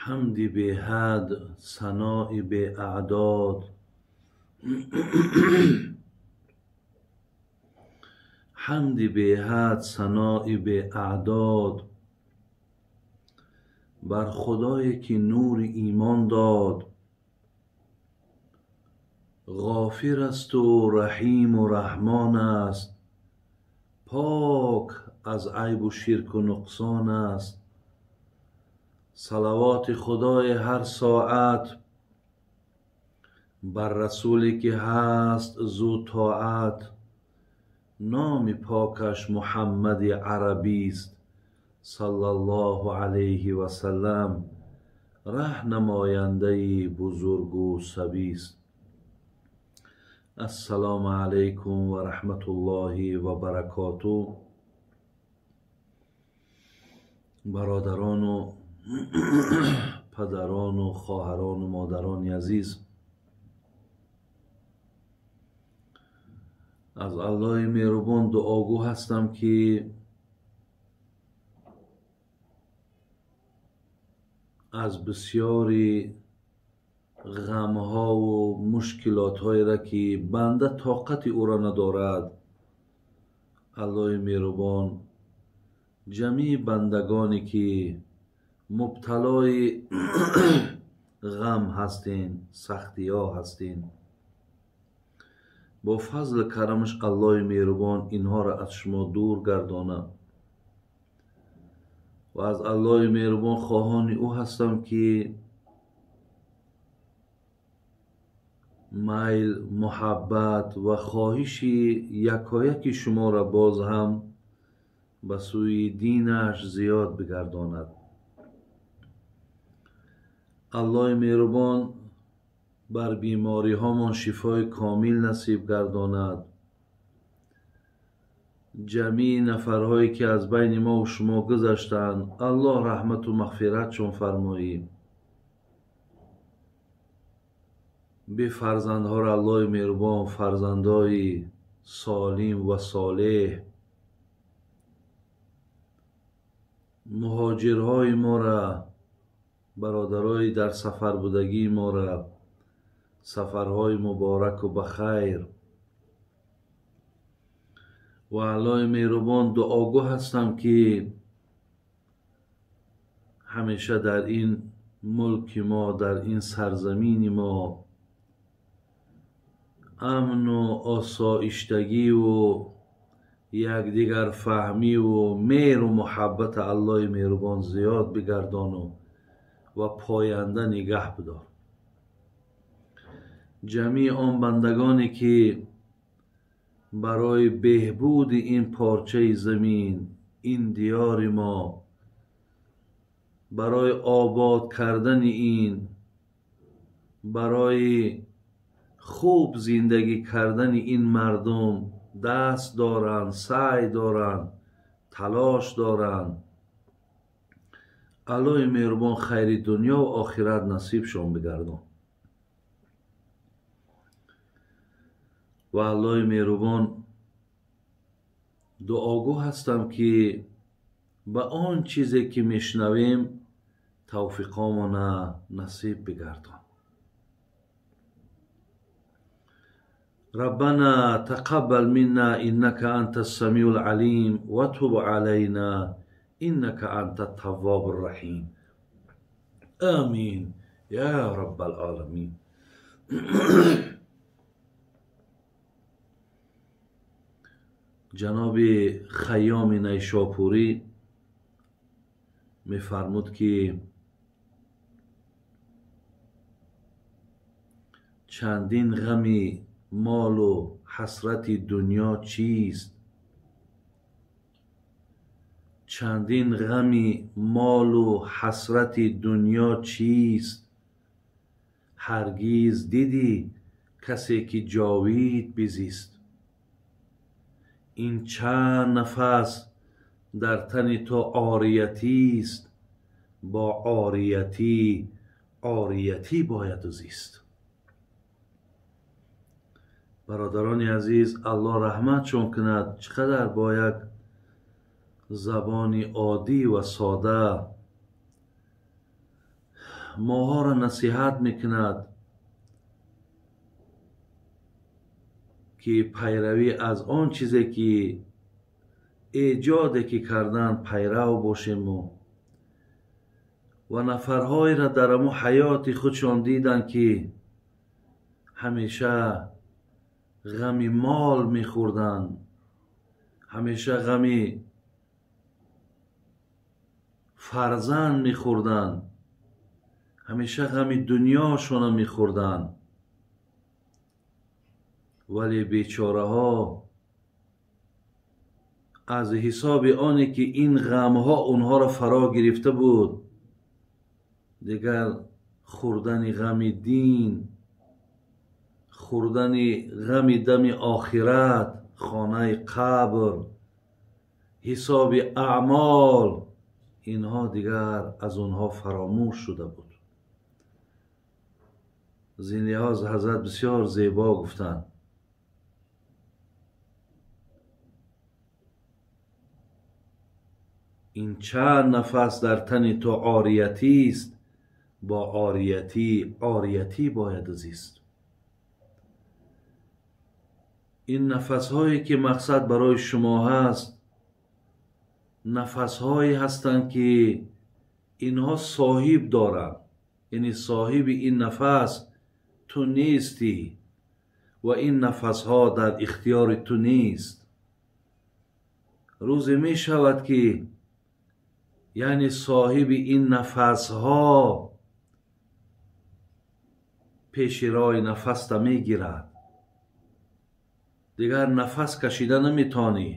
Ҳамди беҳад, санои беаъдод, ҳамди беҳад, санои беаъдод бар Худое ки нури имон дод. Ғофир асту раҳиму раҳмон аст, пок аз айбу ширку нуқсон аст. Салавоти Худои ҳар соат бар расуле ки ҳаст зу тоат. Номи покаш Муҳаммади арабист, саллаллоҳу алайҳи васаллам, раҳнамояндаи бузургу сабист. Ассалому алайкум ва раҳматуллоҳи ва баракоту. Бародарону падарону хоҳарону модарони азиз, аз Аллоҳи меҳрубон дуогӯ ҳастам, ки аз бисёри ғамҳову мушкилотҳоеро, ки банда тоқати ӯро надорад, Аллоҳи меҳрубон ҷамеи бандагоне ки мубталои ғам ҳастен, сахтиҳо ҳастен, бо фазли карамаш Аллоҳи меҳрубон инҳоро аз шумо дур гардонад. Ва аз Аллоҳи меҳрубон хоҳони ӯ ҳастам, ки майл, муҳаббат ва хоҳиши якояки шуморо боз ҳам ба сӯи динаш зиёд бигардонад. Аллоҳи меҳрубон бар бемориҳомон шифои комил насиб гардонад. Ҷамеи нафарҳое ки аз байни мо шумо гузаштанд, Аллоҳ раҳмату мағфиратшон фармоӣ. Бефарзандҳоро Аллоҳи меҳрубон фарзандои солим ва солеҳ, муҳоҷирҳои моро, бародарои дар сафарбудагии моро сафарҳои мубораку бахайр. Ва Аллоҳи меҳрубон дуогӯ ҳастам, ки ҳамеша дар ин мулки мо, дар ин сарзамини мо амну осоиштагиву якдигарфаҳмиву меҳру муҳаббати Аллоҳи меҳрубон зиёд бигардону ва поянда нигаҳ бидор. Ҷамеи он бандагоне ки барои беҳбуди ин порчаи замин, ин диёри мо, барои обод кардани ин, барои хуб зиндагӣ кардани ин мардум даст доранд, саъй доранд, талош доранд, Аллоҳи меҳрубон хайри дунё ва охират насибшон бигардон. Ва Аллоҳи меҳрубон дуогӯ ҳастам, ки ба он чизе ки мешунавем тавфиқомона насиб бигардон. Раббана тақаббал минна иннака анта ссамиул алим ва туб алайна иннака анта ттаввабур раҳим. Амин я раббал оламин. Ҷаноби Хайёми Найшопурӣ мефармуд, ки чандин ғами молу ҳасрати дунё чист? Чандин ғами молу ҳасрати дунё чист? Ҳаргиз дидӣ касе ки ҷовид бизист? Ин чанд нафас дар тани ту ориятист, бо ориятӣ ориятӣ бояду зист. Бародарони азиз, Аллоҳ раҳматшон кунад, чӣ қадар бо як забони оддӣ ва сода моҳоро насиҳат мекунад, ки пайравӣ аз он чизе ки эҷоде ки кардан пайрав бошему ва нафарҳоеро дар ҳамо ҳаёти худшон диданд, ки ҳамеша ғами мол мехӯрданд, ҳамеша ғами фарзанд мехӯрданд, ҳамеша ғами дунёшона мехӯрданд. Вале бечораҳо аз ҳисоби оне ки ин ғамҳо онҳоро фаро гирифта буд, дигар хӯрдани ғами дин, хӯрдани ғами дами охират, хонаи қабр, ҳисоби аъмол, инҳо дигар аз онҳо фаромӯш шуда буд. Аз ин лиҳоз ҳазрат бисёр зебо гуфтанд: ин чанд нафас дар тани ту ориятист, бо ориятӣ ориятӣ бояд зист. Ин нафасҳое ки мақсад барои шумо ҳаст, нафасҳое ҳастанд ки инҳо соҳиб доранд, яъне соҳиби ин нафас ту нестӣ ва ин нафасҳо дар ихтиёри ту нест. Рӯзе мешавад ки яъне соҳиби ин нафасҳо пеши роҳи нафаста мегирад, дигар нафас кашида наметонӣ.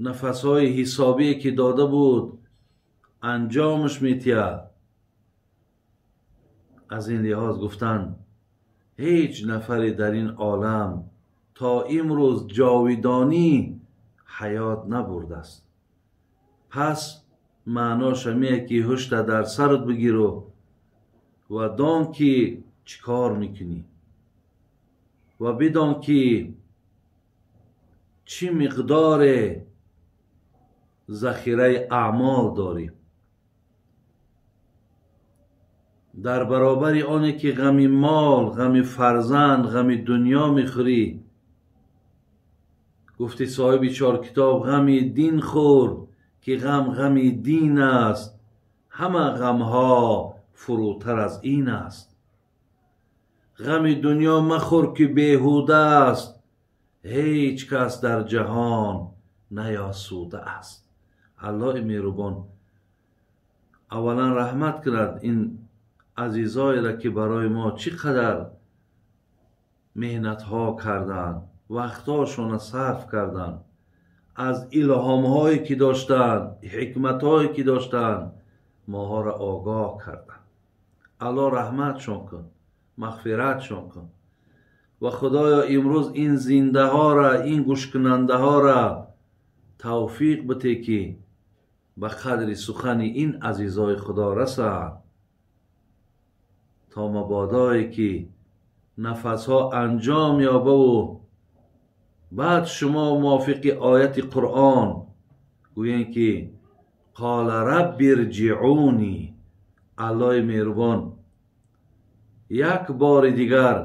Нафасҳои ҳисобие ки дода буд анҷомаш метиҳад. Аз ин лиҳоз гуфтанд: ҳеҷ нафаре дар ин олам то имрӯз ҷовидонӣ ҳаёт набурдааст. Пас маънош ҳамие ки ҳушта дар сарат бигиру ва дон ки чӣ кор мекунӣ ва бидон ки чӣ миқдоре захираи аъмол дорӣ. Дар баробари оне ки ғами мол, ғами фарзанд, ғами дунё мехӯрӣ, гуфти соҳиби чор китоб: ғами дин хӯр ки ғам ғами дин аст, ҳама ғамҳо фурӯтар аз ин аст. Ғами дунё махӯр ки беҳуда аст, ҳеҷ кас дар ҷаҳон наёсуда аст. Аллоҳи меҳрубон аввалан раҳмат кунад ин азизоеро ки барои мо чӣ қадар меҳнатҳо карданд, вақтҳошонро сарф карданд, аз илҳомҳое ки доштанд, ҳикматҳое ки доштанд, моҳоро огоҳ карданд. Аллоҳ раҳматшон кун, мағфиратшон кун ва худоё имрӯз ин зиндаҳоро, ин гӯшкунандаҳоро тавфиқ бите ки ба қадри сухани ин азизои худо расанд, то мабодое ки нафасҳо анҷом ёбаву баъд шумо мувофиқи ояти Қуръон гӯем ки қола рабби ирҷиъунӣ. Аллоҳи меҳрубон, як бори дигар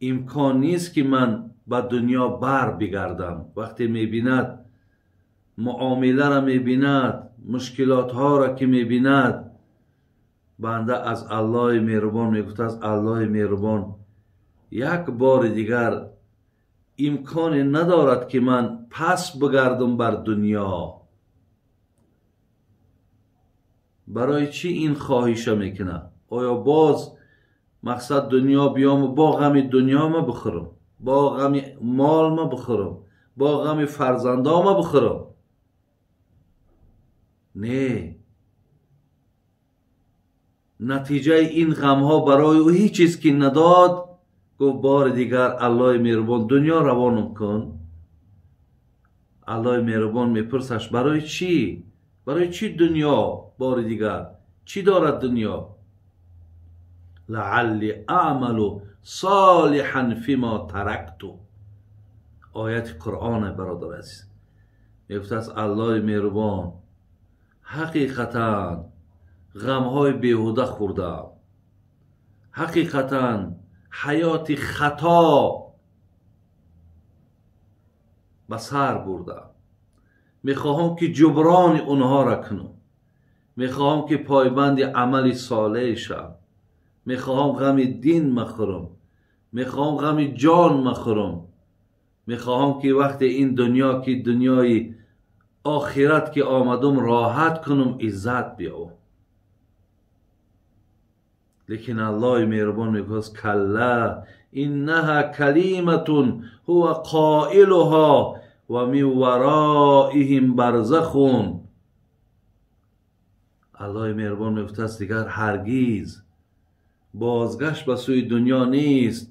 имкон нест ки ман ба дунё бар бигардам. Вақте мебинад муомиларо мебинад, мушкилотҳоро ки мебинад, банда аз Аллоҳи меҳрубон мегуфтааст: Аллоҳи меҳрубон, як бори дигар имконе надорад ки ман пас бигардам бар дунё. Барои чӣ ин хоҳиша мекунад? Оё боз мақсад дунё биёму бо ғами дунё ма бихӯрам, бо ғами мол ма бихӯрам, бо ғами фарзандо ма бихӯрам? Не, натиҷаи ин ғамҳо барои ӯ ҳеҷ чиз ки надод. Гуфт: бори дигар Аллоҳи меҳрубон дунё равонам кун. Аллоҳи меҳрубон мепурсаш: барои чӣ? Барои чӣ дунё? Бори дигар чӣ дорад дунё? лаалли аъмалу солиҳан фима таракту. Ояти Қуръоне, бародар азиз. Мегуфтааст Аллоҳи меҳрубон: ҳақиқатан ғамҳои беҳуда хӯрдаам, ҳақиқатан ҳаёти хато ба сар бурдаам. Мехоҳам ки ҷуброни онҳоро кунам, мехоҳам ки пойбанди амали солеҳ шавам, мехоҳам ғами дин махӯрам, мехоҳам ғами ҷон махӯрам, мехоҳам ки вақте ин дунё ки дунёи охират ки омадам роҳат кунам, иззат биёвам. Лекин Аллоҳи меҳрубон мегӯяд: калла иннаҳа калиматун ҳува қоилуҳо ва мин вароиҳим барзахун. Аллоҳи меҳрубон мегуфтааст: дигар ҳаргиз бозгашт ба сӯи дунё нест.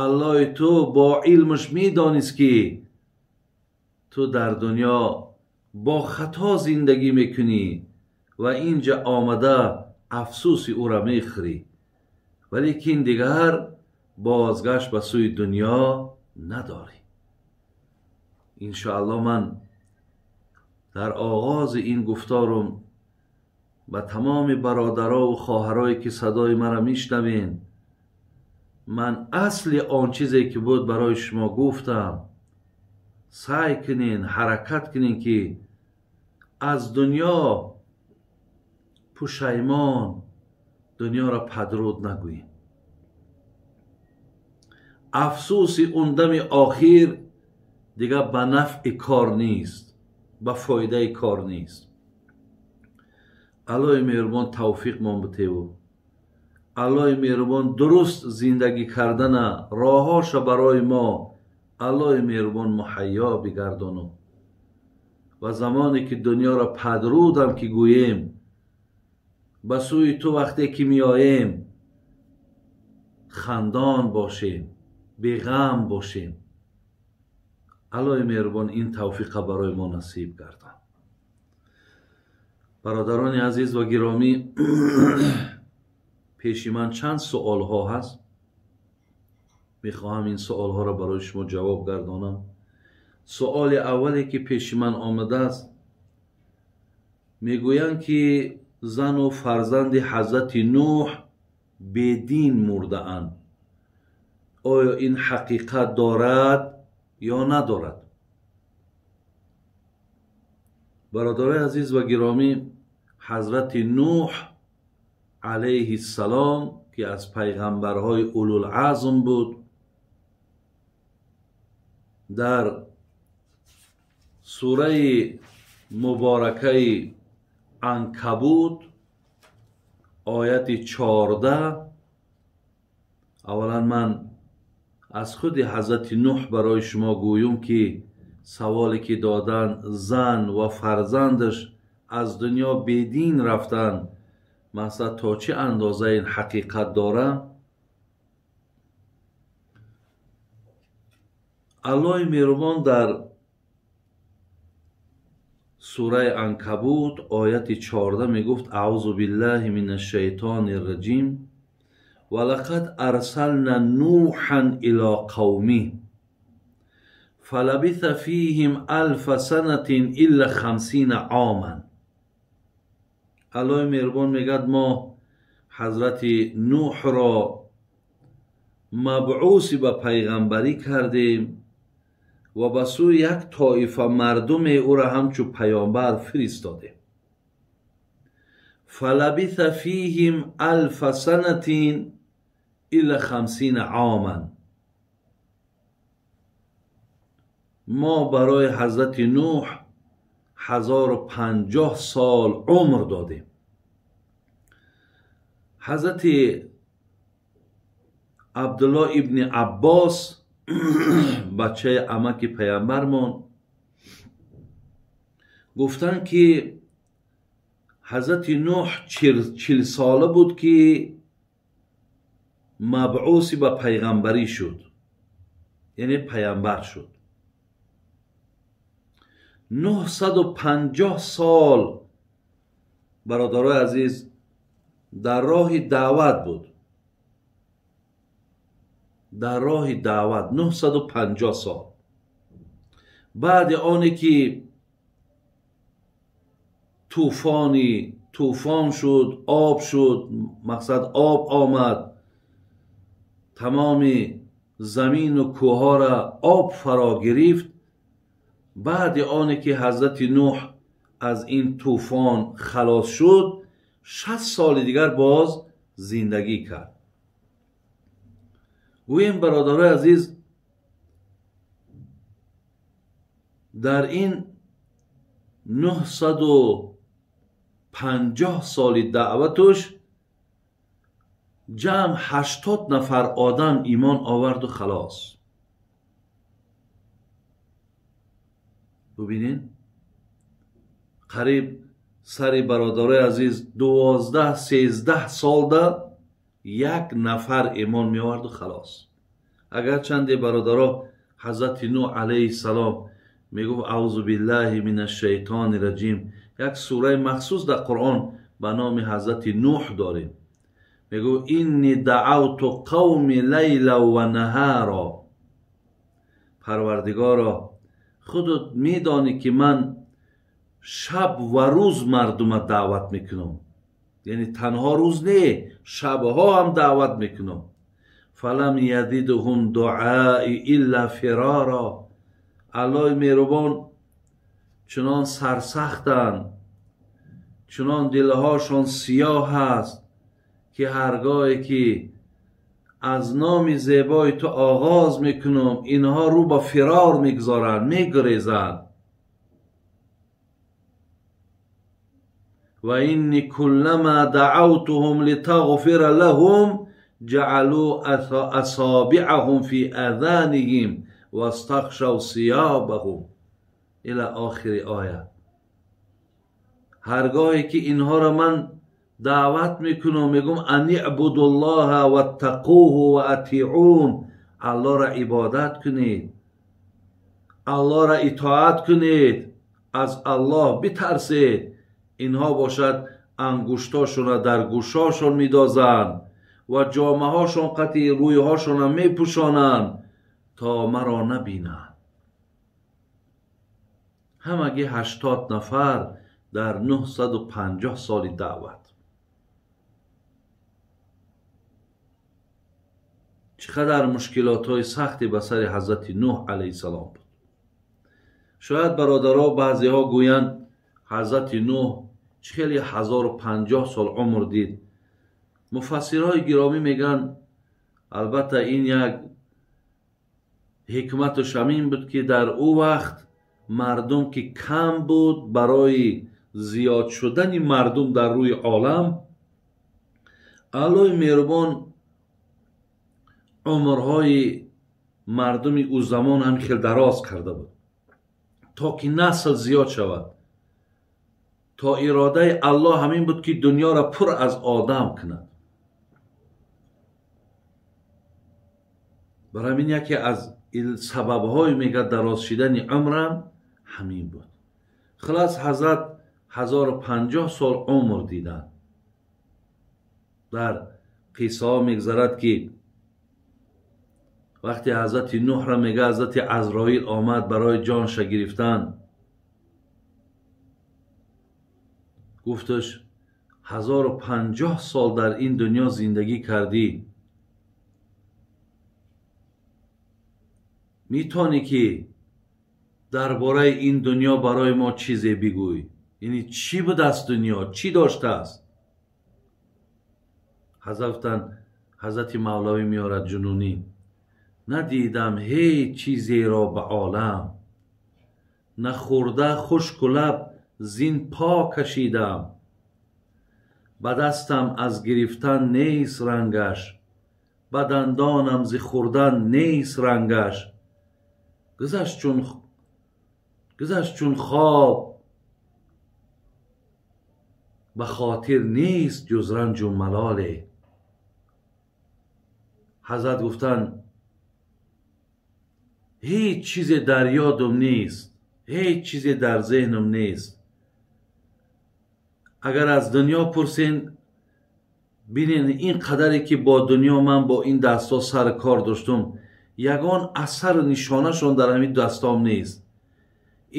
Аллоҳи ту бо илмаш медонист ки ту дар дунё бо хато зиндагӣ мекунӣ ва инҷа омада афсӯси ӯро мехӯрӣ, валекин дигар бозгашт ба сӯи дунё надорӣ. Иншоаллоҳ ман дар оғози ин гуфторум ба тамоми бародарову хоҳарое ки садои маро мешнавед, ман асли он чизе ки буд барои шумо гуфтам. Саъй кунен, ҳаракат кунен ки аз дунё пушаймон, дунёро падруд нагӯем. Афсӯси он дами охир дигар ба нафъи кор нест, ба фоидаи кор нест. Аллоҳи меҳрубон тавфиқмон битеву Аллоҳи меҳрубон дуруст зиндагӣ кардана роҳҳоша барои мо Аллоҳи меҳрубон муҳайё бигардону ва замоне ки дунёро падрудам ки гӯем, ба сӯи ту вақте ки меоем хандон бошем, беғам бошем. Аллоҳи меҳрубон ин тавфиқа барои мо насиб гардон. Бародарони азиз ва гиромӣ, пеши ман чанд суолҳо ҳаст, мехоҳам ин суолҳоро барои шумо ҷавоб гардонам. Суоли аввале ки пеши ман омадааст, мегӯянд ки зану фарзанди ҳазрати Нӯҳ бедин мурдаанд. Оё ин ҳақиқат дорад ё надорад? Бародарои азиз ва гиромӣ, ҳазрати Нӯҳ алайҳиссалом ки аз пайғамбарҳои улулазм буд, дар сураи муборакаи Анкабут ояти 14, аввалан ман аз худи ҳазрати Нӯҳ барои шумо гӯюм ки саволе ки доданд, зан ва фарзандаш аз дунё бедин рафтанд, масалан то чӣ андоза ин ҳақиқат дорад? Аллоҳи меҳрубон дар сураи Анкабут ояти 14 мегуфт: аъузу биллаҳи мин ашшайтони рраҷим ва лақад арсална нӯҳан ило қавмиҳ фалабиса фиҳим алфа санатин илла хамсина оман. Аллоҳи меҳрубон мегӯяд: мо ҳазрати Нӯҳро мабъуси ба пайғамбарӣ кардем ва ба сӯи як тоифа мардуме ӯро ҳамчун паёмбар фиристодем. Фалабиса фиҳим алфа санатин илла хамсина оман. Мо барои ҳазрати Нӯҳ 1050 сол умр додем. Ҳазрати Абдуллоҳ ибни Аббос, бачаи амаки паямбармон, гуфтанд ки ҳазрати Нӯҳ 40 сола буд ки мабъуси ба пайғамбарӣ шуд, яъне паямбар шуд. 950 сол, бародарои азиз, дар роҳи даъват буд. Дар роҳи даъват 950 сол. Баъди оне ки тӯфони тӯфон шуд, об шуд, мақсад об омад, тамоми замину кӯҳҳоро об фаро гирифт. Баъди оне ки ҳазрати Нӯҳ аз ин тӯфон халос шуд, 60 соли дигар боз зиндагӣ кард. Гӯем, бародарои азиз, дар ин 950 соли даъватуш ҷамъ 80 нафар одам имон оварду халос. Бубинед, қариб сари бародарои азиз 12-13 солда як нафар имон меоварду халос. Агарчанде, бародаро, ҳазрати Нӯҳ алайҳиссалом мегуфт: аузу биллаҳи мин ашшайтони раҷим. Як сураи махсус дар Қуръон ба номи ҳазрати Нӯҳ дорем. Мегуфт: инни даъавту қавми лайла ва наҳаро. Парвардигоро, худут медонӣ, ки ман шаб ва рӯз мардума даъват мекунам, яъне танҳо рӯз не, шабҳо ҳам даъват мекунам. Фалам язидҳум дуаи илла фирора. Аллоҳи меҳрубон, чунон сарсахтанд, чунон дилҳошон сиёҳ аст, ки ҳаргоҳе ки аз номи зебои ту оғоз мекунам, инҳо рӯ ба фирор мегузоранд, мегурезанд. Ва инни куллама даъавтуҳум литағфира лаҳум ҷаъалу асобиъаҳум фи азониҳим вастағшав сиёбаҳум ила охири оя. Ҳаргоҳе ки инҳоро ман даъват мекунам, мегӯм: ан ибуду ллоҳа ваттақуҳу ва атиун, Аллоҳро ибодат кунед, Аллоҳро итоат кунед, аз Аллоҳ битарсед. Инҳо бошад ангуштошонро дар гӯшошон медозанд ва ҷомаҳошон қати рӯйҳошонро мепӯшонанд, то маро набинанд. Ҳамагӣ 80 нафар дар 950 соли даъват. Чӣ қадар мушкилотҳои сахте ба сари ҳазрати Нӯҳ алайҳиссалом буд. Шояд, бародаро, баъзеҳо гӯянд: ҳазрати Нӯҳ чӣ хеле 1050 сол умр дид? Муфассирҳои гиромӣ мегӯянд, албатта, ин як ҳикмату шамин буд, ки дар ӯ вақт мардум ки кам буд, барои зиёд шудани мардум дар рӯи олам Аллоҳи меҳрубон умрҳои мардуми ӯ замон ҳам хел дароз карда буд, то ки насл зиёд шавад. То иродаи Аллоҳ ҳамин буд, ки дунёро пур аз одам кунад. Бар ҳамин яке аз сабабҳои, мега, дароз шидани умрам ҳамин буд. Хулас, ҳазрат 1050 сол умр диданд. Дар қиссаҳо мегзарад, ки вақте ҳазрати Нӯҳро, мега, ҳазрати Азроил омад барои ҷонша гирифтан, гуфташ: 1050 сол дар ин дунё зиндагӣ кардӣ, метавонӣ ки дар бораи ин дунё барои мо чизе бигӯй? Яъне чӣ будааст дунё, чӣ доштааст? Ҳазрат гуфтанд, ҳазрати Мавлавӣ меорад ҷунунӣ: надидам ҳеҷ чизеро ба олам, нахӯрда хушку лаб зин по кашидам, ба дастам аз гирифтан нест рангаш, ба дандонам зи хӯрдан нест рангаш, гузашт чун хоб, ба хотир нест ҷуз ранҷу малоле. Ҳазрат гуфтанд: ҳеҷ чизе дар ёдам нест, ҳеҷ чизе дар зеҳнам нест. Агар аз дунё пурсен, бинен, ин қадаре ки бо дунё ман бо ин дастҳо сари кор доштум, ягон асару нишонашон дар ҳамин дастом нест.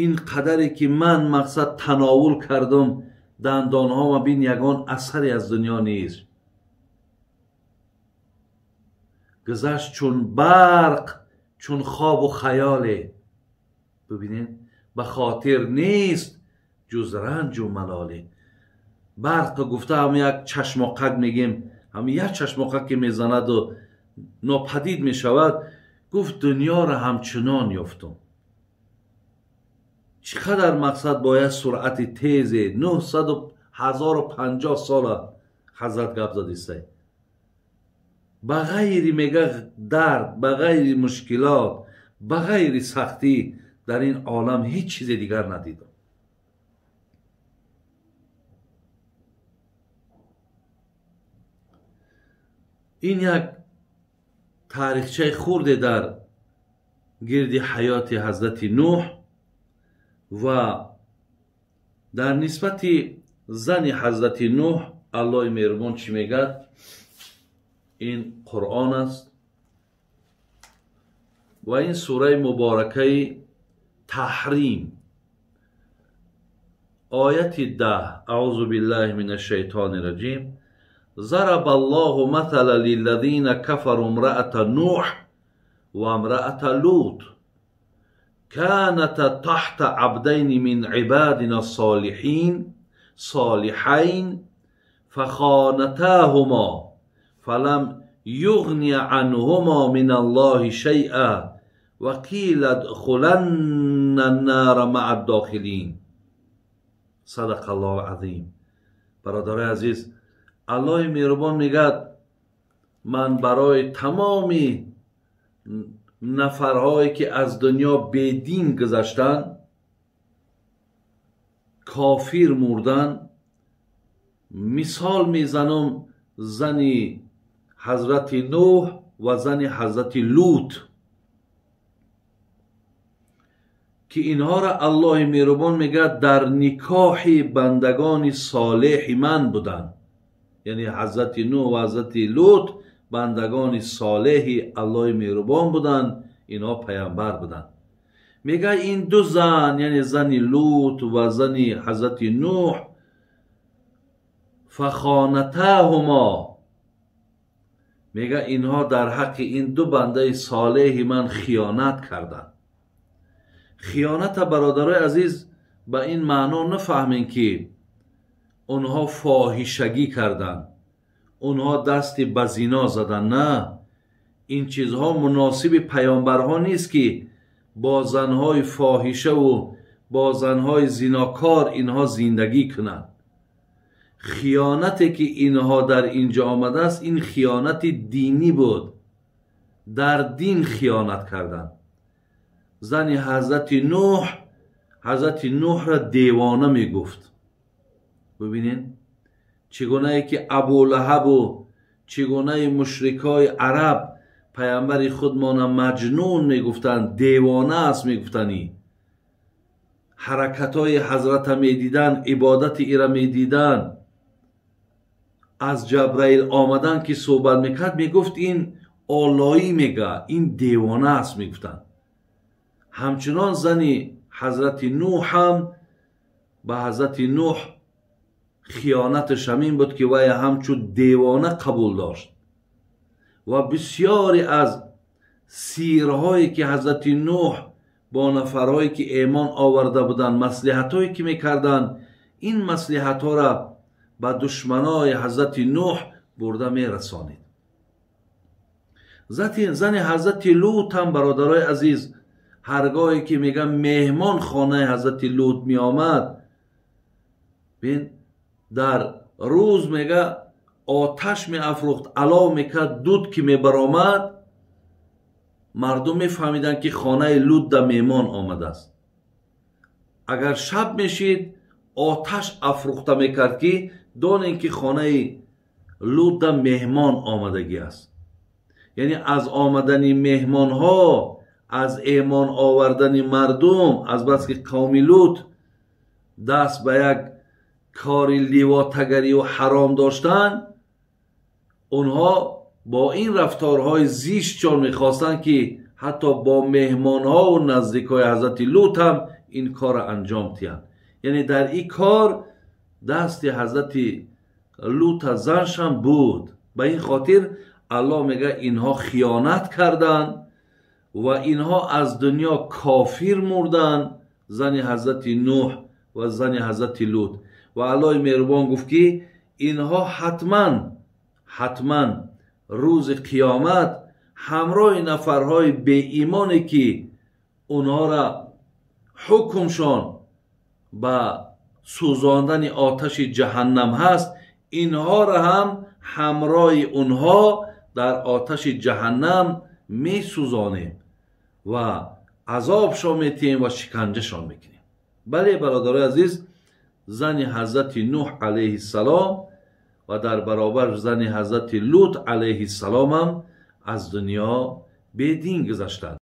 Ин қадаре ки ман, мақсад, тановул кардам, Дандонҳома бин, ягон асаре аз дунё нест. Гузашт чун барқ, чун хобу хаёле. Бибинед, ба хотир нест ҷуз ранҷу малоле. Барқ гуфта ҳам як чашмоқак мегем, ҳам як чашмоқак ки мезанаду нопадид мешавад. Гуфт дунёро ҳамчунон ёфтум. Чӣ қадар мақсад бояд суръати тезе 950 сола ҳазрат гап задистай. Ба ғайри мега дард, ба ғайри мушкилот, ба ғайри сахтӣ дар ин олам ҳеҷ чизе дигар надидам. Ин як таърихчаи хурде дар гирди ҳаёти ҳазрати Нӯҳ ва дар нисбати зани ҳазрати Нӯҳ Аллоҳи меҳрубон чӣ мегӯяд? Ин Қуръон аст ва ин сураи муборакаи Таҳрим, ояти 10. Аузу биллаҳи мин ашшайтони раҷим. ضرب الله مثلا للذين كفروا امرأة نوح وامرأة لوط كانتا تحت عبدين من عبادنا الصالحين صالحين فخانتاهما فلم يغني عنهما من الله شيئا وقيل ادخلن النار مع الداخلين. صدق الله العظیم. برادرای عزیز، الله مهربان میگد من برای تمامی نفرهایی که از دنیا بیدین گذشتن، کافر مردن، مثال میزنم زنی حضرت نوح و زن حضرت لوط که اینها را الله مهربان میگه در نکاح بندگان صالح من بودن. یعنی حضرت نوح و حضرت لوط بندگان صالح الله مهربان بودن، اینها پیامبر بودن. میگه این دو زن، یعنی زن لوط و زن حضرت نوح، فخانتاهما، میگه اینها در حق این دو بنده صالح من خیانت کردند. خیانت برادرای عزیز به این معنا نفهمین که اونها فاحشگی کردند، اونها دست به زنا زدن. نه، این چیزها مناسب پیامبرها نیست که با زنهای فاحشه و با زنهای زیناکار اینها زندگی کنند. خیانتی که اینها در اینجا آمده است، این خیانت دینی بود، در دین خیانت کردند. زن حضرت نوح، حضرت نوح را دیوانه میگفت. ببینین چگونه ای که ابولهب و چگونه مشرکای عرب پیامبر خودمان مجنون میگفتند، دیوانه است میگفتنی. حرکتهای حضرت میدیدن، عبادت ایرا میدیدن، از جبرائیل آمدن که صحبت میکرد میگفت این آلایی میگه، این دیوانه است میگفتند. همچنان زنی حضرت نوح هم به حضرت نوح خیانتش همین بود که وی همچون دیوانه قبول داشت و بسیاری از سیرهایی که حضرت نوح با نفرهایی که ایمان آورده بودند، مصلحتهایی که میکردند، این مصلحتها را به دشمنای حضرت نوح برده میرسانید. زن حضرت لوط هم برادرای عزیز، هرگاهی که میگم مهمان خانه حضرت لوط میآمد، بین در روز میگه آتش می افروخت، علاو میکرد، دود که میبرآمد، مردم میفهمیدن که خانه لوط در مهمان آمده است. اگر شب میشید آتش افروخته میکرد که دانین که خانه لوط در مهمان آمدگی است. یعنی از آمدن مهمان ها، از ایمان آوردن مردم، از بس که قوم لوط دست به یک کار لیواتگری و حرام داشتن، اونها با این رفتارهای زیشت چون میخواستن که حتی با مهمانها و نزدیکای حضرت لوط هم این کار انجام تیان. یعنی در این کار Дасти ҳазрати Лута заншам буд. Ба ин хотир Аллоҳ мегӯяд, инҳо хиёнат карданд ва инҳо аз дунё кофир мурданд, зани ҳазрати Нуҳ ва зани ҳазрати Лут. Ва Аллоҳи меҳрубон гуфт, ки инҳо ҳатман, ҳатман рӯзи қиёмат ҳамроҳи нафарҳои беимоне, ки онҳоро ҳукмшон ба сӯзондани оташи ҷаҳаннам ҳаст, инҳоро ҳам ҳамроҳи онҳо дар оташи ҷаҳаннам месӯзонем ва азобшон метиҳем ва шиканҷашон мекунем. Бале, бародарои азиз, зани ҳазрати Нуҳ алайҳиссалом ва дар баробар зани ҳазрати Лут алайҳиссаломам аз дунё бедин гузаштанд.